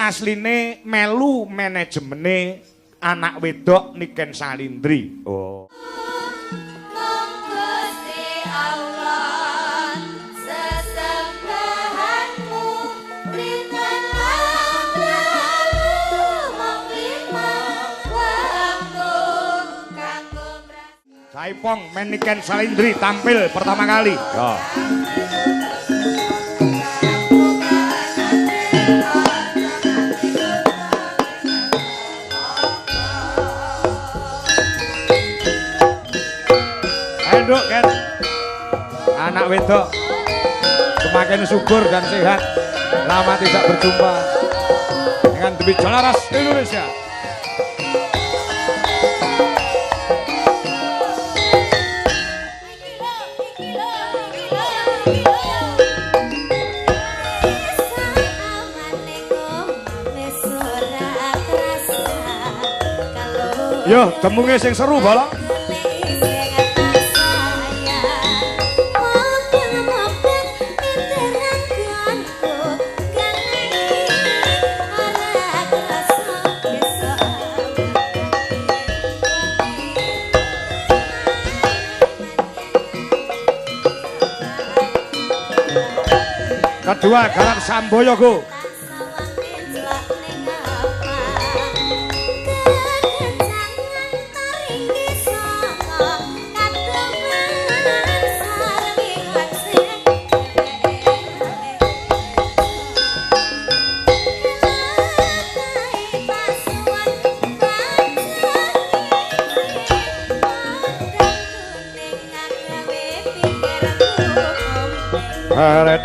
asline melu manajemene anak wedok Niken Salindri. Oh. Gusti Allah sesembahanmu dinten lan dalu mung lima wektu kanggo Saipong men Niken Salindri tampil pertama kali. Ya. Enduk kan. Anak wedok semakin subur dan sehat. Lama tidak berjumpa dengan Dwi Jalaras Indonesia. Yo, temunge sing seru bala. Kedua garap Samboyo go. Heret.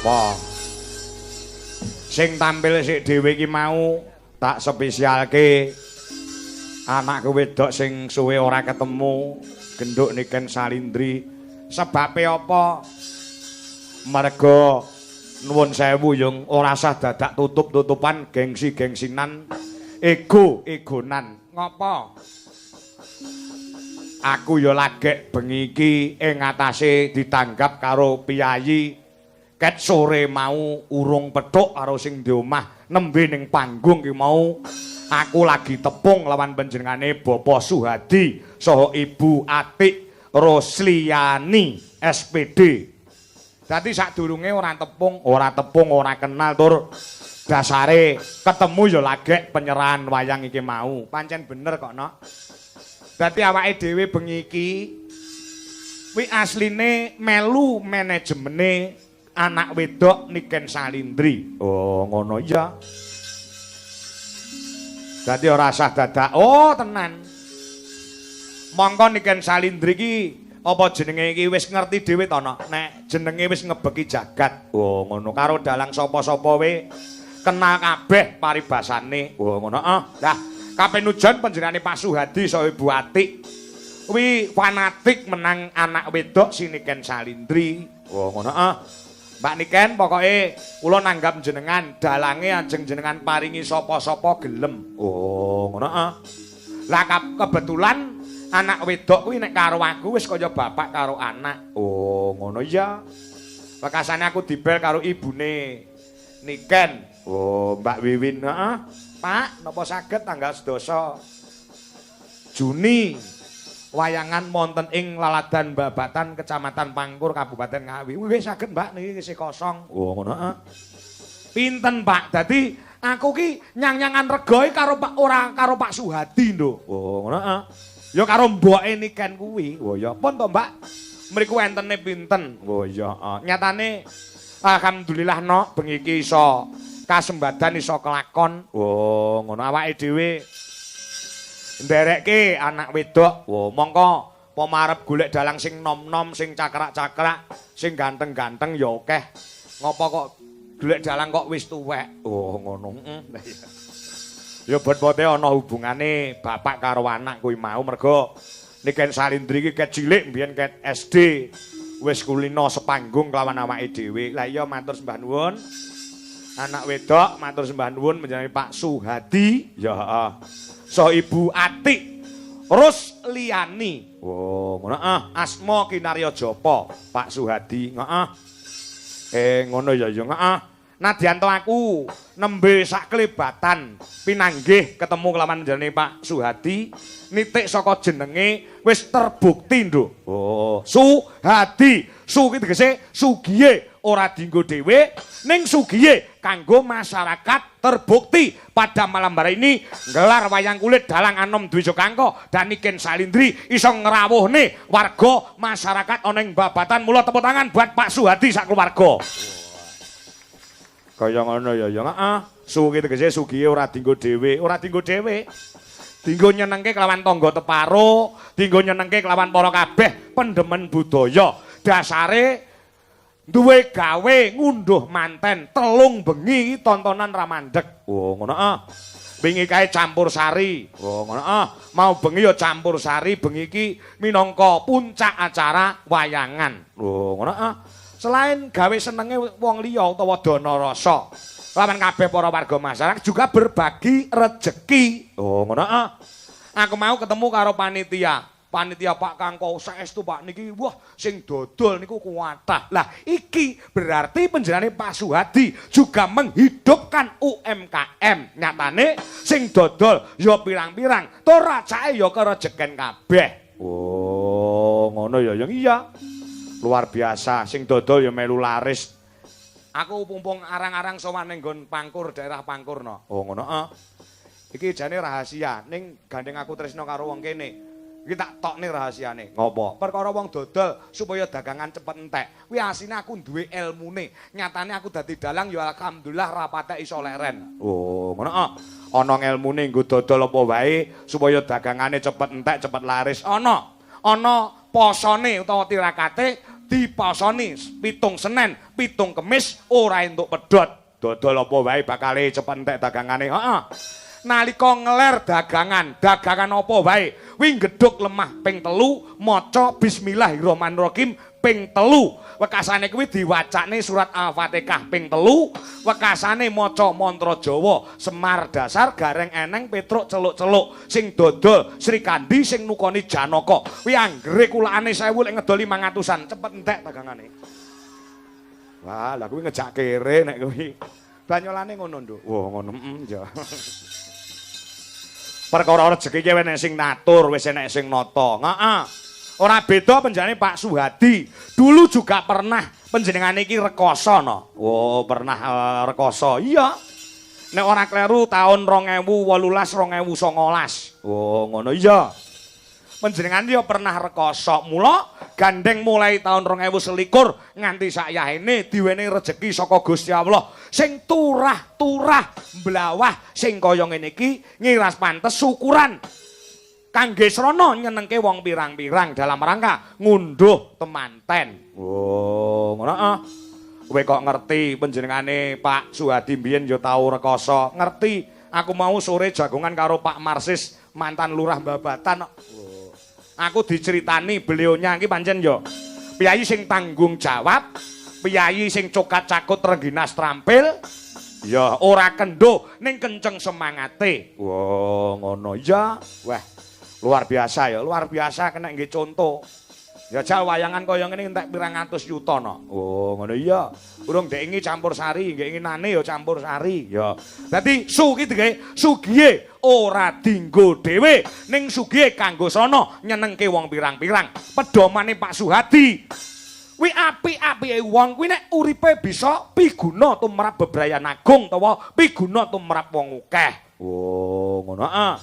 Apa? Sing tampil sik dhewe iki mau tak spesialke anakku wedok sing suwe ora ketemu, genduk Niken Salindri. Sebabe apa? Merga nuwun sewu yung ora sah dadak tutup-tutupan gengsi-gengsinan, ego-egonan. Ngopo? Aku ya lagek bengi iki ing ngatasé ditanggap karo piyayi. Ket sore mau urung petuk karo sing di omah, nembe ning panggung ki mau aku lagi tepung lawan panjenengane Bapak Suhadi saha Ibu Atik Rosliani SPD. Dadi sadurunge ora tepung, ora tepung, ora kenal tur dasare ketemu ya lagek penyerahan wayang iki mau. Pancen bener kok, Nok. Dadi awake dhewe bengi iki kuwi asline melu manajemene anak wedok Niken Salindri. Oh, ngono iya. Dadi ora sah dadak. Oh, tenan. Mongko Niken Salindri iki apa jenenge iki wis ngerti dhewe to, Nok? Nek jenenge wis ngebeki jagat. Oh, ngono karo dalang sapa-sapa we kenal kabeh paribasane. Oh, ngono. Ah, lah kapenujan panjenengane Pak Suhadi saha Ibu Atik kuwi fanatik menang anak wedok si Niken Salindri. Oh, ngono. Ah. Mbak Niken pokoke kula nanggap jenengan dalange ajeng jenengan paringi sapa-sapa gelem. Oh, ngono ah. Lah kebetulan anak wedok kuwi nek karo aku wis kaya bapak karo anak. Oh, ngono iya. Wekasane aku dibel karo ibune Niken. Oh, Mbak Wiwin, heeh. Pak, napa saged tanggal 11 Juni wayangan wonten ing Laladan Babatan Kecamatan Pangkur Kabupaten Ngawi. Wis saged, Mbak, niki isih kosong. Oh, ngono heeh. Pinten, Pak? Dadi aku ki nyang-nyangan regoe karo Pak ora karo Pak Suhadi, Nduk. Oh, ngono heeh. Ya karo mboke Niken kuwi. Oh ya, pun to, Mbak. Mriku entene pinten? Oh iya, heeh. Nyatane alhamdulillah Nok bengi iki iso kasembadan iso kelakon. Oh, ngono awake dhewe nderekke anak wedok. Oh, mongko pomarep golek dalang sing nom-nom, sing cakrak-cakrak, sing ganteng-ganteng ya akeh. Ngopo kok golek dalang kok wis tuwek? Oh, ngono. Heeh. Ya bot-bote ana hubungane bapak karo anak kuwi mau mergo Niken Salindri iki ket cilik mbiyen ket SD wis kulino sepanggung kelawan awake dhewe. Lah iya matur sembah nuwun. Anak wedok matur sembah nuwun menjenengan Pak Suhadi. Ya heeh. So Ibu Atik Rusliani. Oh, ngono ah, asma kinarya japa Pak Suhadi. Heeh. Ngono ya ya heeh. Nadyan to aku nembe sak klebatan pinanggih ketemu kelawan jenenge Pak Suhadi, nitik saka jenenge wis terbukti, Nduk. Oh, Suhadi. Su ki tegese sugihe ora dienggo dhewe, ning sugihe kanggo masyarakat terbukti pada malam hari ini gelar wayang kulit dalang Anom Dwijo Kangko dan Niken Salindri iso ngrawuhne warga masyarakat ana ing Babatan. Mula tepuk tangan buat Pak Suhadi sak keluarga. Kaya ngono ya ya heeh. Su ki tegese sugihe ora dienggo dhewe, ora dienggo dhewe. Dienggo nyenengke kelawan tangga teparo, dienggo nyenengke kelawan para kabeh pendemen budaya. Dasare duwe gawe ngunduh manten 3 bengi iki tontonan ra mandek. Oh, ngono ah. Wingi kae campur sari. Oh, ngono ah. Mau bengi ya campur sari, bengi iki minangka puncak acara wayangan. Oh, ngono ah. Selain gawe senenge wong liya utawa dana rasa, lawan kabeh para warga masyarakat juga berbagi rejeki. Oh, ngono ah. Aku mau ketemu karo panitia. Panitia Pak Kangko saestu Pak niki wah sing dodol niku kuatah. Lah iki berarti penjenengane Pak Suhadi juga menghidupkan UMKM. Nyatane sing dodol ya pirang-pirang, tur racake ya kerejeken kabeh. Oh, ngono ya yang iya. Luar biasa, sing dodol ya melu laris. Aku pumpung arang-arang sowan ning nggon Pangkur, daerah Pangkur no. Oh, ngono ah. Iki jane rahasia, ning gandeng aku tresno karo wong kene. Iki tak tokne rahasiane. Ngopo? Perkara wong dodol supaya dagangan cepet entek. Kuwi asline aku duwe elmune. Nyatane aku dadi dalang ya alhamdulillah ra patek iso leren. Oh, ngono ah. Ana ngelmune nggo dodol apa wae supaya dagangane cepet entek, cepet laris. Ana. Ana posone utawa tirakate Dipasani pitung Senen, pitung Kemis ora entuk pedhot. Dodol apa wae bakale cepet entek dagangane. Heeh. Nalika ngeler dagangan, dagangan apa wae, wi ngedhuk lemah ping 3, maca bismillahirrahmanirrahim ping 3. Wekasane kuwi diwacane surat Al-Fatihah ping 3, wekasane maca mantra Jawa, Semar dasar Gareng eneng Petruk celuk-celuk, sing dodol Srikandi sing nukoni Janaka. Kuwi anggere kulakane 1000 lek ngedol 500-an, cepet entek dagangane. Wah, lah kuwi ngejak kere nek kuwi. Banyolane ngono, Nduk. Wah, ngono, ya. Perkara rejeki ki enek sing ngatur, wis enek sing nata. Heeh. Ora beda penjenengane Pak Suhadi. Dulu juga pernah penjenengane iki rekoso no. Oh, pernah rekoso. Iya. Nek ora kleru tahun 2018 2019. Oh, ngono iya. Panjenengan ya pernah rekoso. Mula gandeng mulai tahun 2021 nganti sakyahene diwenehi rejeki saka Gusti Allah sing turah-turah mblawah sing kaya ngene iki ngiras pantes syukuran kangge srana nyenengke wong pirang-pirang dalam rangka ngunduh temanten. Oh, ngono ah. Kowe kok ngerti panjenengane Pak Suhadi mbiyen ya tau rekoso? Ngerti. Aku mau sore jagongan karo Pak Marsis, mantan lurah Babatan kok. Oh. Aku diceritani beliaunya iki pancen ya piyayi sing tanggung jawab, piyayi sing cokat cakut rengginas trampil, ya ora kendo ning kenceng semangate. Wah, ngono ya. Wah, luar biasa ya, luar biasa kena nggih contoh. Ya jal wayangan kaya ngene entek pirang atus yuta no. Oh, ngono iya. Urung ndek ingi campur sari, ndek inginane ya campur sari. Ya. Dadi su ki digawe sugihe ora dinggo dhewe, ning sugihe kanggo srana nyenengke wong pirang-pirang. Pedomane Pak Suhadi. Kuwi apik-apike wong kuwi nek uripe bisa piguna tumrap bebrayan agung utawa piguna tumrap wong akeh. Oh, ngono ah.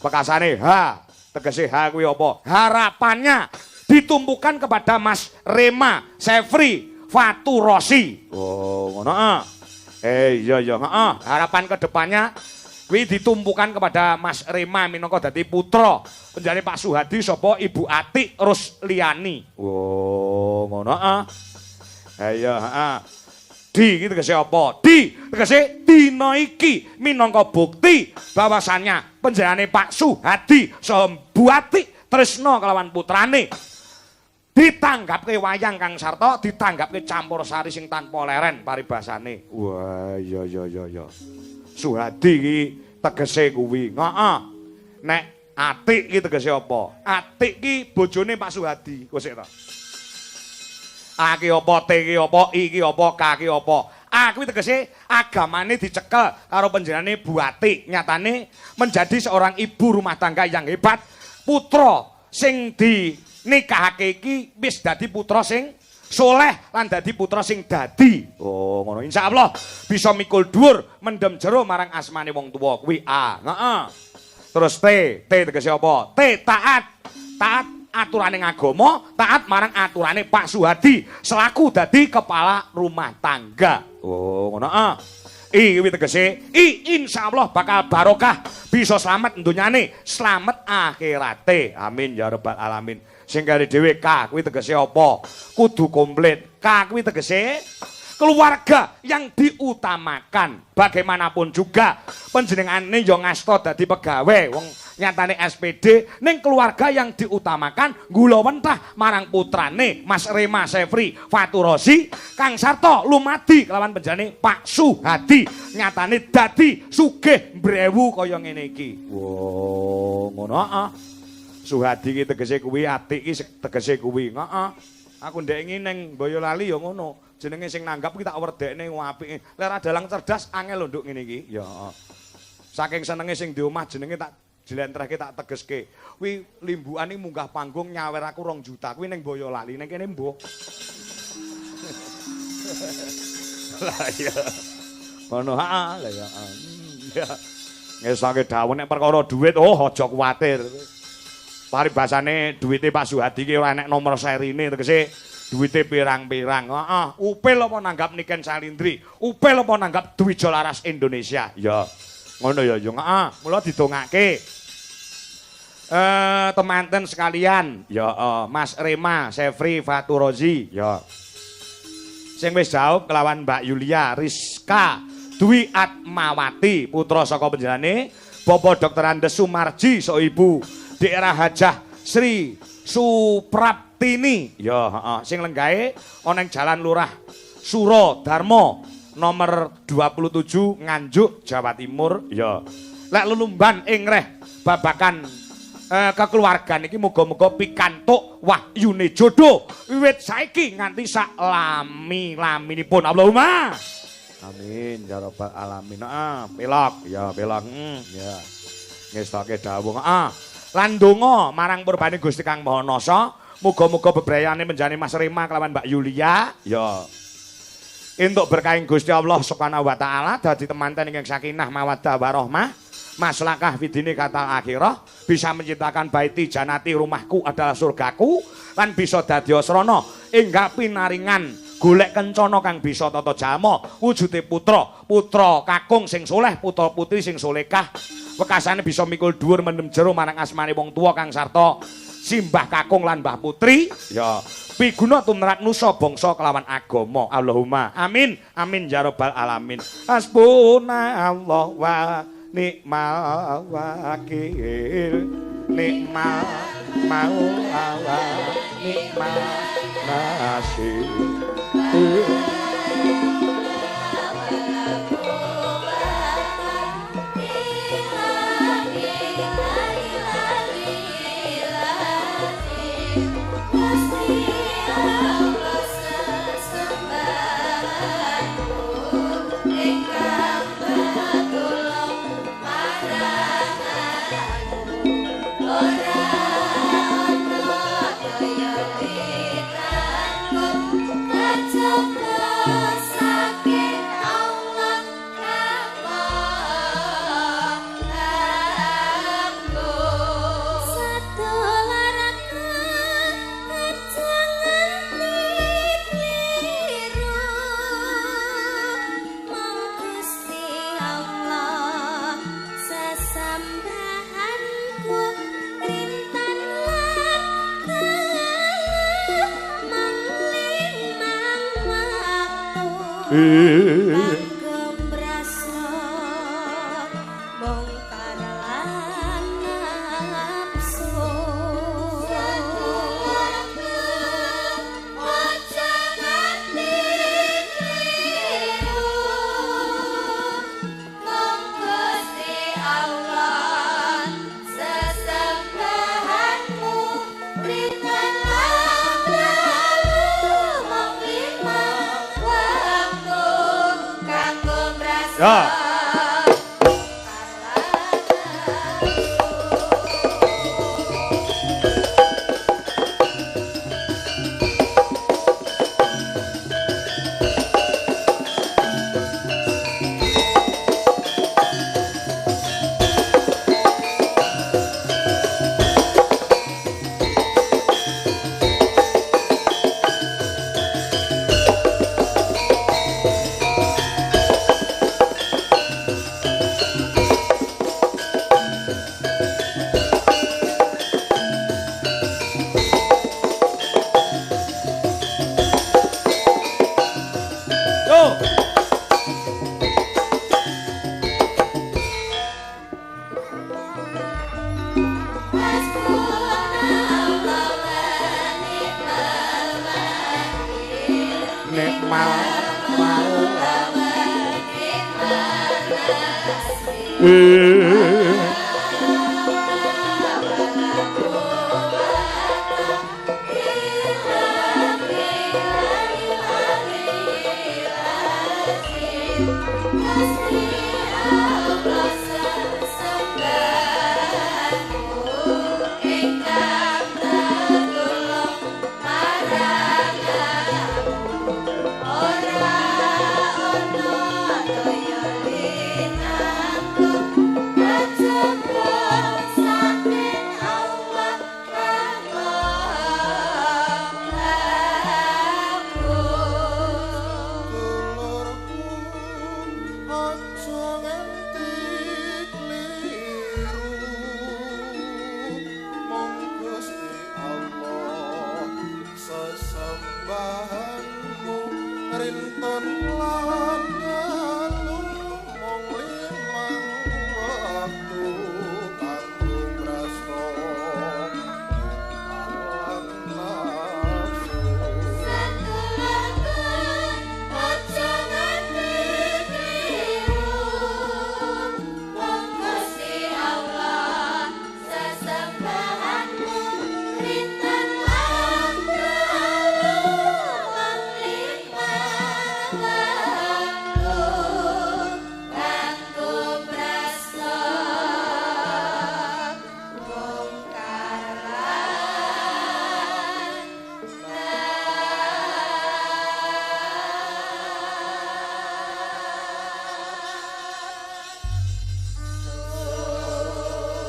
Pekasane H, tegese H kuwi apa? Harapannya ditumpukan kepada Mas Rema Sefri Faturosi. Oh, ngono ah. Iya iya, heeh. Harapan kedepannya kuwi ditumpukan kepada Mas Rema minangka dadi putra penjane Pak Suhadi sapa Ibu Atik Rusliani. Oh, ngono ah. Iya, heeh. Di iki tegese apa? Di tegese dina iki minangka bukti bahwasannya penjenengane Pak Suhadi saha Bu Atik tresna kelawan putrane. Ditanggapke wayang Kang Sarto, ditanggapke campur sari sing tanpa leren paribasane. Wah, iya iya iya iya. Suhadi iki tegese kuwi. Heeh. Nek Atik iki tegese apa? Atik iki bojone Pak Suhadi. Kok sik ta? A ki apa, T ki apa, I ki apa, K ki apa? A kuwi tegese agamane dicekel karo panjenengane Bu Atik. Nyatane menjadi seorang ibu rumah tangga yang hebat. Putra sing dinikahake iki wis dadi putra sing soleh lan dadi putra sing dadi. Oh, ngono. Insyaallah bisa mikul dhuwur mendem jero marang asmane wong tuwa kuwi A. Heeh. Terus T, T tegese apa? T taat. Taat aturane agama, taat marang aturane Pak Suhadi selaku dadi kepala rumah tangga. Oh, ngono ah. I kuwi tegese I insyaallah bakal barokah, bisa slamet donyane, slamet akhirate. Amin ya rabbal alamin. Sing kari dhewe K kuwi tegese apa? Kudu komplit. K kuwi tegese keluarga yang diutamakan. Bagaimanapun juga panjenengane ya ngasta dadi pegawe wong nyatane SPD, ning keluarga yang diutamakan gula wentah marang putrane Mas Rema Sefri Faturosi Kang Sarto lumadi kelawan penjenengane Pak Suhadi nyatane dadi sugih mbrewu kaya ngene iki. Wo ngono ah. Suhadi iki tegese kuwi, Atik iki tegese kuwi. Heeh. Aku ndek ingi ning Boyolali ya ngono. Jenenge sing nanggap iki tak werdekne apike. Lek ra dalang cerdas angel lho nduk ngene iki. Ya. Saking senenge sing di omah jenenge tak jlentrehke tak tegeske. Kuwi limbukan iki munggah panggung nyawer aku 2 juta. Kuwi ning Boyolali ning kene mbuh. Lah iya. Ngono heeh lah ya. Ya. Ngesake dawuh nek perkara dhuwit oh aja kuwatir. Paribasane duwite Pak Suhadi ki ora enek nomor serine tegese duwite pirang-pirang. Heeh, upil apa nanggap Niken Salindri, upil apa nanggap Dwijo Laras Indonesia. Ya. Ngono ya, ya heeh, mula didongake. Temanten sekalian, ya Mas Rema Sefri Faturozi, ya. Sing wis jawab kelawan Mbak Yulia Rizka Dwi Atmawati, putra saka panjenengane Bapak Dr. Andes Sumarji sok ibu daerah Hajah Sri Supraptini, ya heeh, sing lenggahe ana ing Jalan Lurah Suro Darmo nomor 27 Nganjuk, Jawa Timur, ya. Lek lelumban ing reh babakan kekeluargaan iki muga-muga pikantuk wahyune jodoh wiwit saiki nganti sak lami-laminipun. Allahumma amin ya rabbal alamin. Heeh, pelok ya pelok. Ya. Ngestoke dawuh. Heeh. Lan donga marang purbane Gusti Kang Maha Nasa, muga-muga bebrayane menjane Mas Rema kelawan Mbak Yulia, ya. Entuk berkahing Gusti Allah Subhanahu wa taala dadi temanten ingkang sakinah mawaddah warahmah, maslakah fidini katal akhirah, bisa menciptakan baiti janati, rumahku adalah surgaku, lan bisa dadi asrana enggak pinaringan golek kencana kang bisa tata jalma wujude putra, putra kakung sing soleh, putra putri sing solekah, wekasane bisa mikul dhuwur mendem jero marang asmane wong tuwa kang sarta simbah kakung lan mbah putri, ya piguna tumrap nusa bangsa kelawan agama. Allahumma amin amin ya rabbal alamin. Hasbuna Allah wa nikmal wakil, nikmal maula wa nikmal nasir. Ya.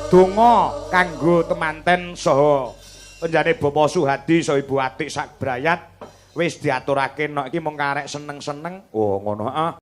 Donga kanggo temanten saha penjane Bapak Suhadi saha Ibu Atik sak brayat wis diaturake, nek iki mung karek seneng-seneng. Oh, ngono, heeh.